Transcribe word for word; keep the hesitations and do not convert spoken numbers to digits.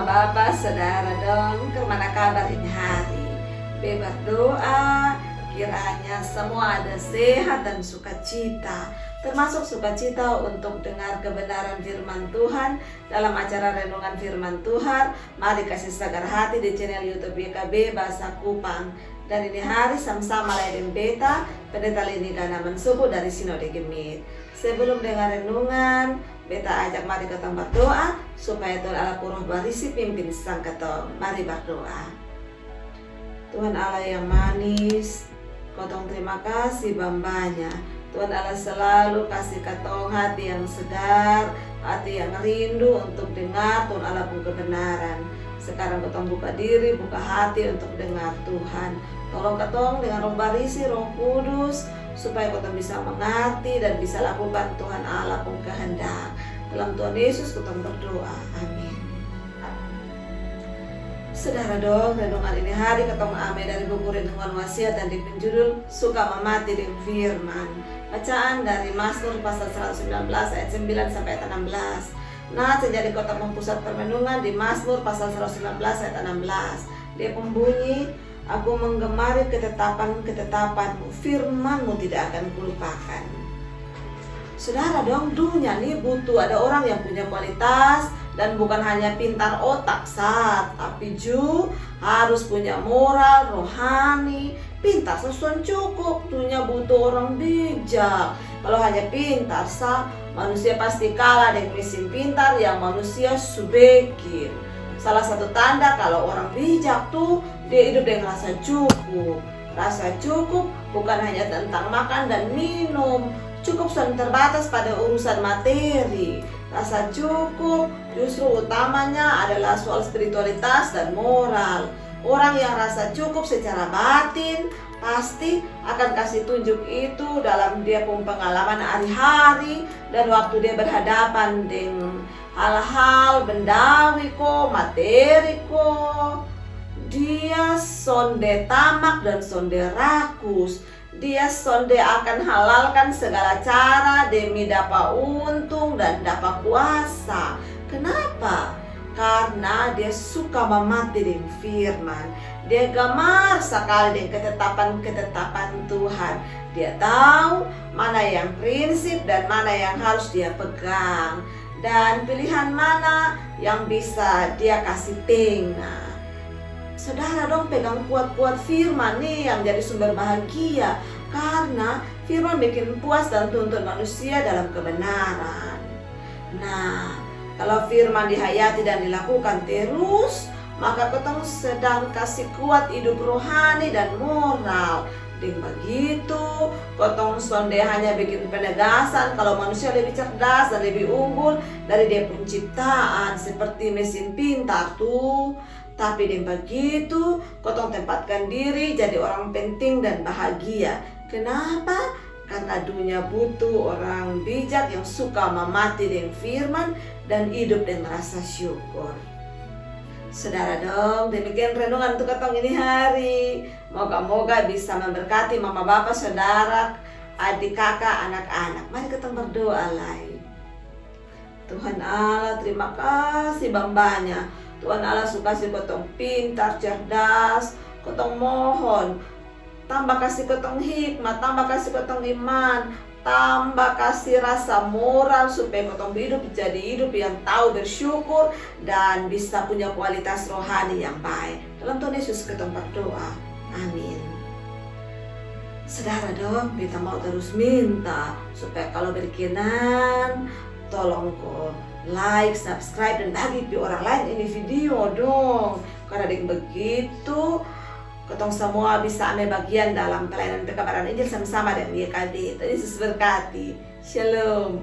Bapa, saudara dong, karmana kabar ini hari? Be berdoa kiranya semua ada sehat dan sukacita, termasuk sukacita untuk dengar kebenaran firman Tuhan dalam acara renungan firman Tuhan. Mari kasih sagar hati di channel YouTube Y K B Bahasa Kupang. Dan ini hari sama-sama lai deng beta, Pendeta Leni Ganaman Subu dari Sinode GMIT. Sebelum dengar renungan, beta ajak mari katong berdoa supaya Tuhan Allah pung Roh Barisi pimpin sang katong. Mari berdoa. Tuhan Allah yang manis, kotong terima kasih bambanya. Tuhan Allah selalu kasih katong hati yang segar, hati yang rindu untuk dengar Tuhan Allah pung kebenaran. Sekarang katong buka diri, buka hati untuk dengar Tuhan. Tolong katong dengan Roh Barisi, Roh Kudus, supaya katong bisa mengerti dan bisa lakukan Tuhan Allah pung kehendak. Dalam Tuhan Yesus katong berdoa. Amin. Saudara dong, renungan ini hari katong ame dari buku Renungan Wasiat dan dia pung judul Suka Mamati deng Firman. Bacaan dari Mazmur pasal seratus sembilan belas ayat sembilan sampai ayat enam belas. Nah, jadi kotong pung pusat permenungan di Mazmur pasal seratus sembilan belas ayat enam belas. Dia pung bunyi, "Aku menggemari ketetapan-ketetapanmu, firmanmu tidak akan kulupakan." Saudara dong, dunia ni butuh ada orang yang punya kualitas dan bukan hanya pintar otak sa, tapi ju harus punya moral, rohani. Pintar sa son cukup, dunia butuh orang bijak. Kalau hanya pintar sa, manusia pasti kalah deng mesin pintar yang manusia su bekin. Salah satu tanda kalau orang bijak tu dia hidup deng rasa cukup. Rasa cukup bukan hanya tentang makan dan minum. Cukup son terbatas pada urusan materi. Rasa cukup justru utamanya adalah soal spiritualitas dan moral. Orang yang rasa cukup secara batin pasti akan kasih tunjuk itu dalam dia pung pengalaman hari-hari dan waktu dia berhadapan deng hal-hal bendawi ko, materi ko. Dia sonde tamak dan sonde rakus. Dia sonde akan halalkan segala cara demi dapa untung dan dapa kuasa. Kenapa? Karna dia suka mamati deng firman. Dia gamar sakali deng ketetapan-ketetapan Tuhan. Dia tau mana yang prinsip dan mana yang harus dia pegang, dan pilihan mana yang bisa dia kasi tenga. Saudara dong, pegang kuat-kuat firman ni yang jadi sumber bahagia, karna firman bikin puas dan tuntun manusia dalam kebenaran. Nah, kalau firman dihayati dan dilakukan terus, maka kotong sedang kasi kuat hidup rohani dan moral. Deng bagitu, kotong sonde hanya bikin penegasan kalau manusia lebih cerdas dan lebih unggul dari dia pun ciptaan, seperti mesin pintar tu. Tapi deng bagitu, kotong tempatkan diri jadi orang penting dan bahagia. Kenapa? Karna dunia butuh orang bijak yang suka mamati deng firman dan hidup deng rasa syukur. Saudara dong, demikian renungan untuk katong ini hari. Moga-moga bisa memberkati mama, bapa, saudara, adik, kaka, anak-anak. Mari katong berdoa lai. Tuhan Allah, terima kasih bambanya. Tuhan Allah su kasi kotong pintar, cerdas. Kotong mohon, tambah kasi kotong hikmat, tambah kasi kotong iman, tambah kasi rasa moral supaya kotong hidup jadi hidup yang tau bersyukur dan bisa punya kualitas rohani yang baik. Dalam Tuhan Yesus kotong berdoa. Amin. Saudara dong, beta mau terus minta supaya kalau berkenan, tolong ko like, subscribe, dan bagi pi orang lain ini video dong. Karna deng begitu, kotong semua bisa ame bagian dalam pelayanan pekabaran Injil sama-sama deng Y K B. Tuhan Yesus berkati. Shalom.